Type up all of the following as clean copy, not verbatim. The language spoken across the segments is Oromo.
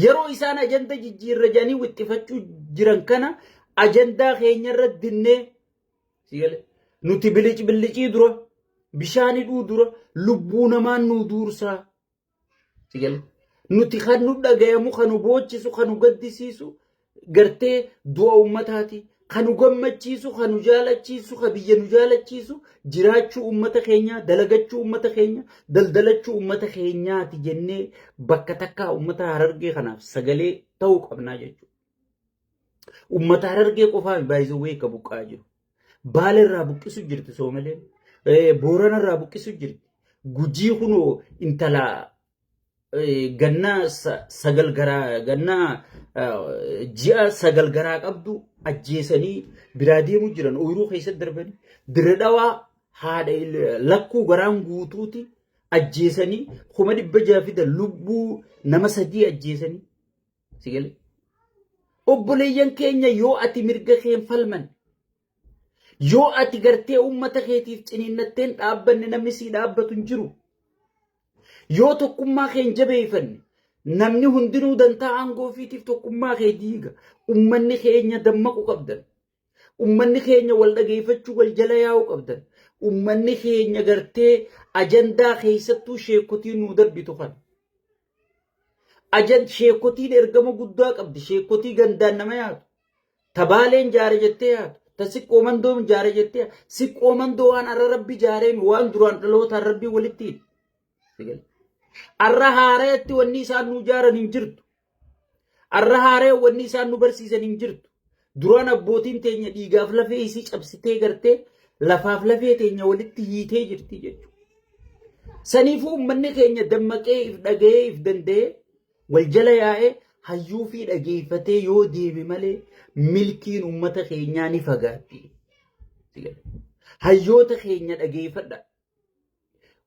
Yeroo isaan ajanda jijjiirra jedhanii wixxifachuu jiran kana ajandaa keenya irra dinnee si galee nuti bilic bilicii dura bishaan hidhuu dura lubbuu namaan nuu duursaa. Si galee nuti kan nu dhagayamu kan nu boochisu kan nu gaddisiisu gartee du'a ummataati. Kan nu gammachiisu, kan nu jaalachiisu, kan biyya nu jaalachiisu jiraachuu ummata keenyaa, dalagachuu ummata keenyaa, daldalachuu ummata keenyaati jennee bakka takkaa ummata Harargee kanaaf sagalee ta'uu qabnaa jechuudha. Ummata Harargee qofaaf baay'isuu ka buqqaa jiru. Baale irraa buqqisu jirti Soomaleen. Boorana irraa buqqisu jirti. Gujii kunoo intala gannaa 9 garaa gannaa ji'a 9 garaa qabdu ajjeesanii biraa deemu jiran ooyiruu keessatti darbanii dirre dhawaa haadha lakkuu garaan guutuuti ajjeesanii 600,000 fidan lubbuu nama 3 ajjeesanii si galee. Obboleeyyan keenya yoo ati mirga keen falman yoo ati gartee uummata keetiif ciniinnatteen dhaabbanne namni sii dhaabbatu hin jiru. Yoo tokkummaa kee hin jabeeffanne namni hundinuu dantaa aangoo ofiitiif tokkummaa kee diiga. Uummanni keenya dammaqu qabdan. Uummanni keenya wal dhageeffachuu wal jala yaa'uu qabdan. Uummanni keenya gartee ajandaa keessattuu sheekotiin nuu darbitu kana. Ajan sheekotiin ergama guddaa qabdi. Sheekotii gandaan nama yaatu. Ta Baaleen jaare jettee yaatu. Ta Siqqoo Mandoon jaare jettee yaatu. Siqqoo Mandoo waan arra Rabbi jaareemi waan duraan dhalootaan Rabbi walitti hidhe. Arra haarayatti wanni isaan nuu jaaran hin jirtu. Arra haaraya wanni isaan nu barsiisan hin jirtu. Duraan abbootiin teenya dhiigaaf lafee isii cabsitee gartee lafaaf lafee teenya walitti hiitee jirti jechuudha. Saniifuu uummanni keenya dammaqee if dhaga'ee if danda'ee wal jala yaa'ee hayyuu fi dhageeffatee yoo deeme malee milkiin uummata keenyaa ni fagaatti. Hayyoota keenya dhageeffadha.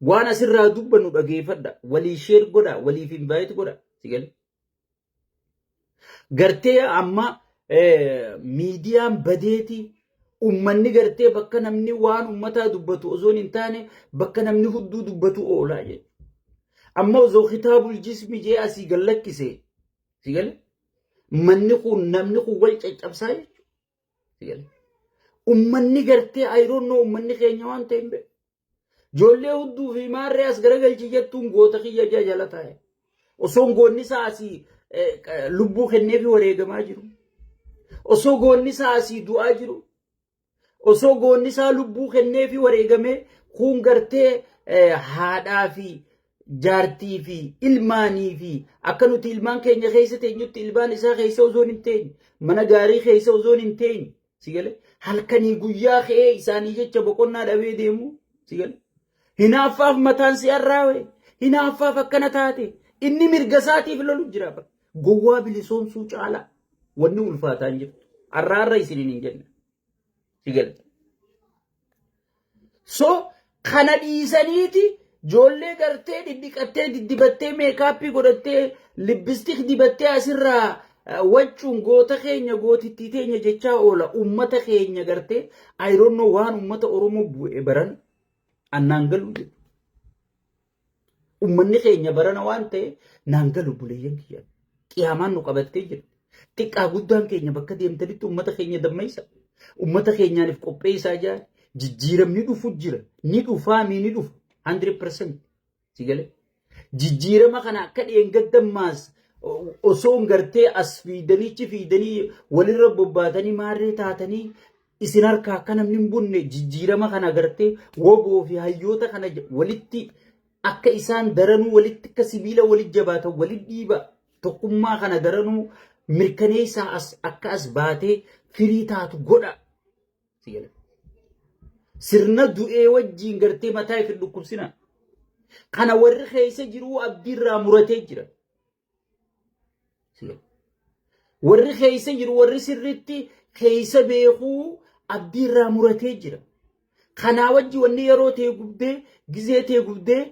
Waan asirraa dubbannu dhageeffadha. Walii sheer godha, waliif invite godha. Gartee amma miidiyaan badeeti ummanni gartee bakka namni waan ummataa dubbatu osoo hin taane bakka namni hudduu dubbatu oolaa jechuudha. Amma osoo kitaabul jismi jee asii gad lakkise si gale manni kun namni kun wal caccabsaa jechuudha. Si gale ummanni gartee ayiroonnoo ummanni keenya waan ta'e hin beeku. Ijoollee hudduu fi maarree as garagalchi jettuun goota kiyya ija jala taa'e. Osoo goonni isaa asii lubbuu kenneefi wareegamaa jiru. Osoo goonni isaa asii du'aa jiru. Osoo goonni isaa lubbuu kenneefi wareegamee kuun gartee haadhaa fi jaartii fi ilmaanii fi akka nuti ilmaan keenya keessa teenyutti ilmaan isaa keessa osoo hin teenye mana gaarii keessa osoo hin teenye Si gale? Halkanii guyyaa ka'ee isaanii jecha boqonnaa dhabee deemu. Si gale? Hinaaffaaf mataan si arraawe. Hinaaffaaf akkana taate. Inni mirga isaatiif lolu jira. Gowwaa bilisoomsuu caalaa wanni ulfaataa hin jirtu. Arraarra isiniin hin jenne. Si gale? So kana dhiisaniiti ijoollee gartee dhidhiqattee diddibattee meekaappii godhattee lipstick dibattee asirraa waccuun goota keenya gootittii teenya jechaa oola ummata keenya gartee ayironnoo waan ummata Oromoo bu'e baran annaan galu jedhu. Ummanni keenya barana waan ta'e naan galu buleeyyan kiyya. Qiyaamaan nu qabattee jirti. Xiqqaa guddaan keenya bakka deemtanitti ummata keenya dammaysa. Ummata keenyaaniif qopheessaa jira. Jijjiiramni dhufu jira. Ni dhufaa mi ni dhufa. 100% si galee. Jijjiirama kana akka dheengaddammaas osoo gartee as fiidanichi fiidanii walirra bobbaatanii maarree taatanii isin harkaa akka namni hin bunne jijjiirama kana agartee woboo fi hayyoota kana walitti akka isaan daranuu walitti akka sibiila walitti jabaatan walitti dhiiba tokkummaa kana daranuu mirkaneessaa as akka as baatee firii taatu godha. Si gala. Sirna du'ee wajjiin gartee mataa ifin dhukkubsina. Kana warri keessa jiruu abdiirraa muratee jira. Warri keessa jiru warri sirriitti keessa beekuu abdii irraa muratee jira. Kanaa wajji wanni yeroo tee gubdee gizee tee gubdee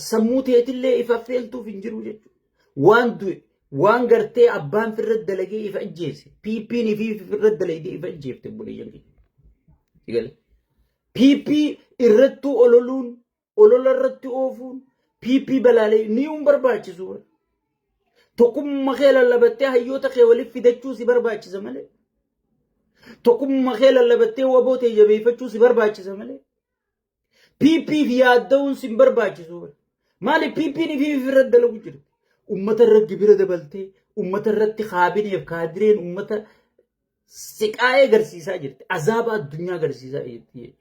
sammuu teetillee if affeeltuuf hin jiru jechuudha. Waan du'e waan gartee abbaan firra dalagee if ajjeese PP'n ifii firra dalagee if ajjeefte obboleeyyan keenya. PP irrattuu ololuun olola irratti oofuun PP balaalee ni hin barbaachisu. Tokkummaa kee lallabattee hayyoota kee waliif fidachuu si barbaachisa malee. Tokkummaa kee lallabattee waboo ta'e jabeeffachuu si barbaachisa malee. PP fi yaadda'uun si hin barbaachisu. Maali PP'n fi irratti dalagu jirti. Uummata irra gibira dabaltee, uummata irratti kaabineef kaadireen uummata siqaa'ee agarsiisaa jirti. Azaaba addunyaa agarsiisaa jirti.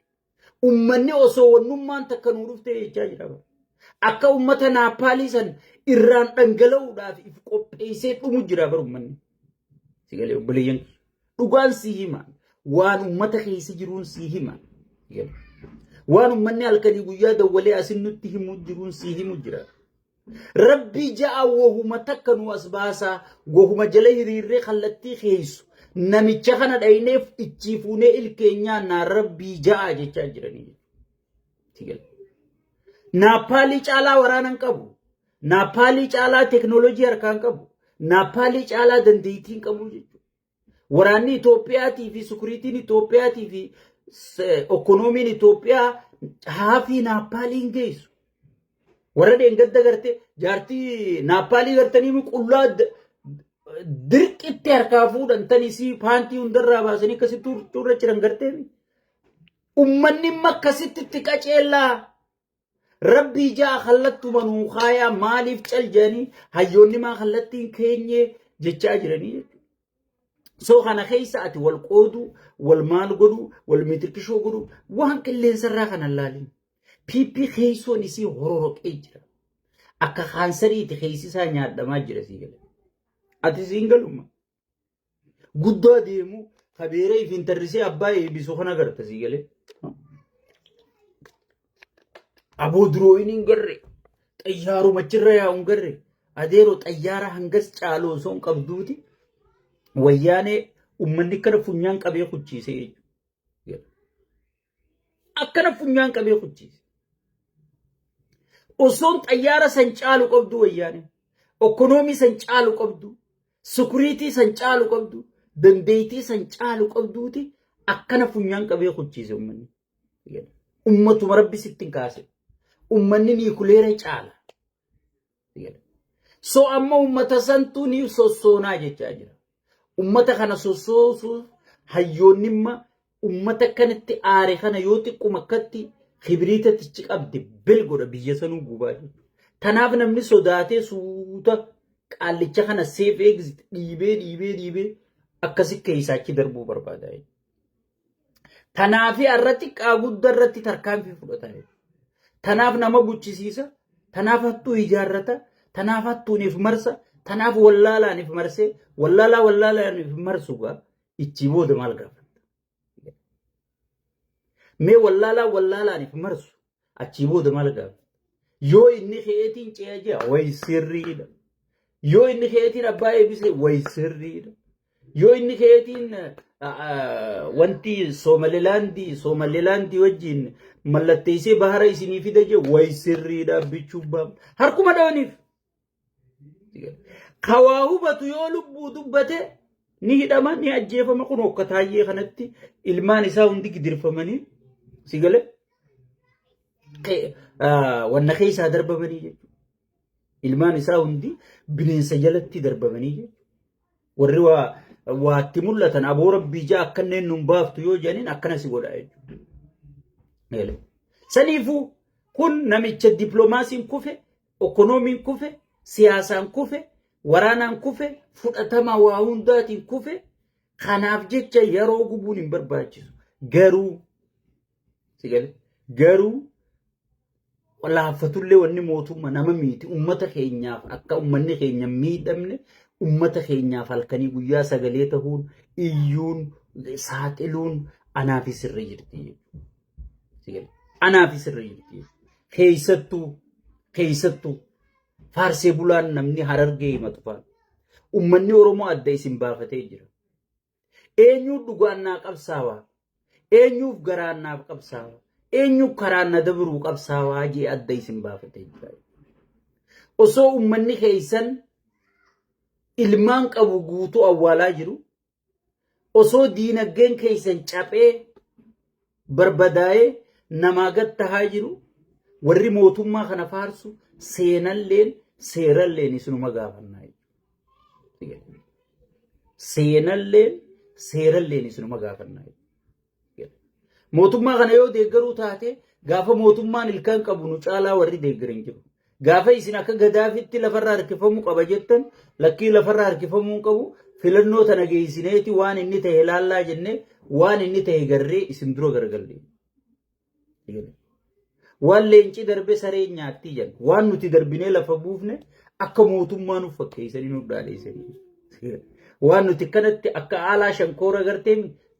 Uummanni osoo wannummaan takka nuu dhuftee jechaa jira. Akka uummata Naappaalii san irraan dhangala'uudhaaf if qopheessee dhumu jira bara uummanni. Sigalee obboleeyyan dhugaan si hima. Waan uummata keessa jiruun si hima. Waan uummanni halkanii guyyaa dawwalee asin nutti himu jiruun si himu jira. Rabbii ja'a wahuma takka nu as baasaa, wahuma jala hiriirree kallattii keessu namicha kana dhayneef ichii fuunee ilkeenyaa naa rabbii ja'a jechaa jiranii. Naappaalii caalaa waraana hin qabu. Naappaalii caalaa teknoolojii harkaa hin qabu. Naappaalii caalaa dandeettii hin qabu jechuudha. Waraanni Itoophiyaatii fi sukuriitiin Itoophiyaatii fi okkonoomiin Itoophiyaa haafii Naappaalii hin geessu. Warra dheengadda gartee jaartii Naappaalii gartanii qullaa dirqitti harkaa fuudhan tanisii paantii hundarraa baasanii akkasitti huccuurra jiran gartee. Ummanni imma akkasitti itti qaceellaa. Rabbii ja'a kallattuma nuu kaayaa maaliif cal jedhanii hayyoonni maa kallattiin keenyee jechaa jiranii jechuudha. So kana keessa ati wal qooduu, wal maal godhuu, wal mitirkishoo godhuu waan qilleensarraa kana laalin. PP keessoon isii hororoqee jira. Akka kaansariiti keessi isaa nyaadhamaa jira sii gala. Ati siin galuma. Guddaa deemu kabeeree ifiin tarrisee abbaa eebbisu kana garta sii galee. Aboo durooyin hin garre, xayyaaruma achirra yaa'u hin garre, adeeroo xayyaara hangas caalu osoo hin qabduuti wayyaanee uummanni akkana funyaan qabee kuchiise jechuudha. Akkana funyaan qabee kuchiise. Osoon xayyaara san caalu qabdu wayyaanee, okkonoomii san caalu qabdu, sukuriitii san caalu qabdu, dandeettii san caalu qabduuti akkana funyaan qabee kuchiise uummanni. Ummatuma rabbi sitti hin kaase. Ummanni niikuleera caala. So amma ummata santuu ni sossoonaa jechaa jira. Ummata kana sossoosuuf hayyoonni imma ummata kanatti aare kana yoo xiqquma akkatti kibriita tichi qabde bel godha biyya sanuu gubaa jechuudha. Tanaaf namni sodaatee suuta qaallicha kana safe exit dhiibee dhiibee dhiibee akkasi keessaa achi darbuu barbaada jechuudha. Tanaafi har'a xiqqaa guddaa irratti tarkaanfii fudhata. Tanaaf nama guchisiisa, tanaaf hattuu ijaarrata, tanaaf hattuuniif marsa, tanaaf wallaalaaniif marsee, wallaalaa wallaalaaniif marsu gaa ichii booda maal gaafata? Mee wallaalaa wallaalaaniif marsu achii booda maal gaafata? Yoo inni keetiin ce'a jea way sirriidha. Yoo inni keetiin abbaa eebbise way sirriidha. Yoo inni keetiin wanti Soomalilaandii Soomalilaandii wajjin mallatteessee bahara isinii fida jee way sirriidha bichuu baam. Harkuma dhawaniif. Kawaa hubatu yoo lubbuu dubbate ni hidhama ni ajjeefama kun akka taayyee kanatti ilmaan isaa hundi gidirfamanii si galee wanna keessaa darbamanii jechuudha. Ilmaan isaa hundi bineensa jalatti darbamanii jechuudha. Warri waa waatti mul'atan aboo rabbii ja'a akkanneen nun baaftu yoo jedhaniin akkana si godha jechuudha. Saniifuu kun namicha dippiloomaasiin kufe, okonoomiin kufe, siyaasaan kufe, waraanaan kufe, fudhatama waa hundaatiin kufe. Kanaaf jecha yeroo gubuun hin barbaachisu. Garuu si gale garuu laaffatullee wanni mootummaa nama miiti ummata keenyaaf akka ummanni keenya hin miidhamne ummata keenyaaf halkanii guyyaa sagalee tahuun iyyuun saaxiluun anaafi sirra jirti jechuudha. Si gale anaafi sirra jirti jechuudha. Keessattuu keessattuu faarsee bulaan namni harargee himatu faana. Ummanni Oromoo adda isin baafatee jira. Eenyuuf dhugaan naa qabsaawaa? Eenyuuf garaan naaf qabsaawaa? Eenyuuf karaan na dabruu qabsaawaa jee adda isin baafatee jira. Osoo ummanni keessan ilmaan qabu guutuu awwaalaa jiru, osoo diinagdeen keessan caphee barbadaa'ee namaa gad tahaa jiru, warri mootummaa kana faarsu seenalleen seeralleen isinuma gaafannaa. Seenalleen seeralleen isinuma gaafannaa. Mootummaa kana yoo deeggaruu taate, gaafa mootummaan ilkaan qabu nu caalaa warri deeggaran jiru. Gaafa isin akka Gadaafitti lafarra harkifamuu qaba jettan, lakkii, lafarra harkifamuu hin qabu, filannoo tana geessineeti waan inni ta'e laallaa jennee, waan inni ta'e garree isin dura garagalle. Waan leenci darbe sareen nyaattii jenna. Waan nuti darbinee lafa buufne akka mootummaa nuuf fakkeessanii nuuf dhaadheessanii. Waan nuti kanatti akka aalaa shankoora gartee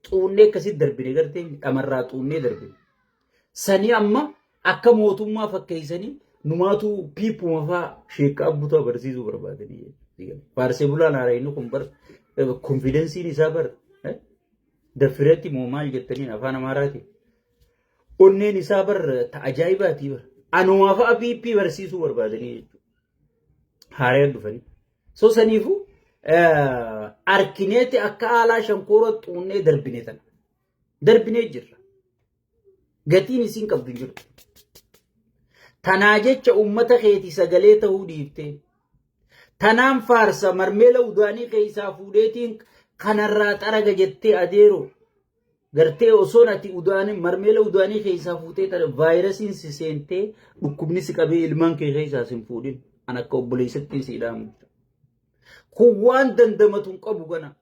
xuunnee akkasitti darbine, gartee dhamarraa xuunnee darbine. Sanii amma akka mootummaa fakkeessanii numaatu piipuma fa'aa sheekka abbutaa barsiisuu barbaadanii. Faarsee bulaan haaraa inni kun bar confidenceiin isaa bar daffiretti moo maal jettaniin afaan Amaaraatiin. Onneen isaa bar ta ajaa'ibaatii bar. Anumaa fa'a piippii barsiisuu barbaadanii jechuudha. Haaraan dhufanii. So saniifuu arkineeti akka aalaa shankoora xuunnee darbine tana. Darbinee jirra. Gatiin isiin qabdu hin jirtu. Tanaa jecha uummata keetii sagalee ta'uu dhiiftee. Tanaan faarsa marmeela udaanii keessaa fuudheetiin kanarraa xaraga jettee adeeroo. Gartee osoon ati udaanii marmeela udaanii keessaa fuutee tana vaayirasiin si seentee, dhukkubni si qabee ilmaan kee keessaa si hin fuudhin. An akka obboleessatti si dhaamu. Kun waan dandamatu hin qabu gana.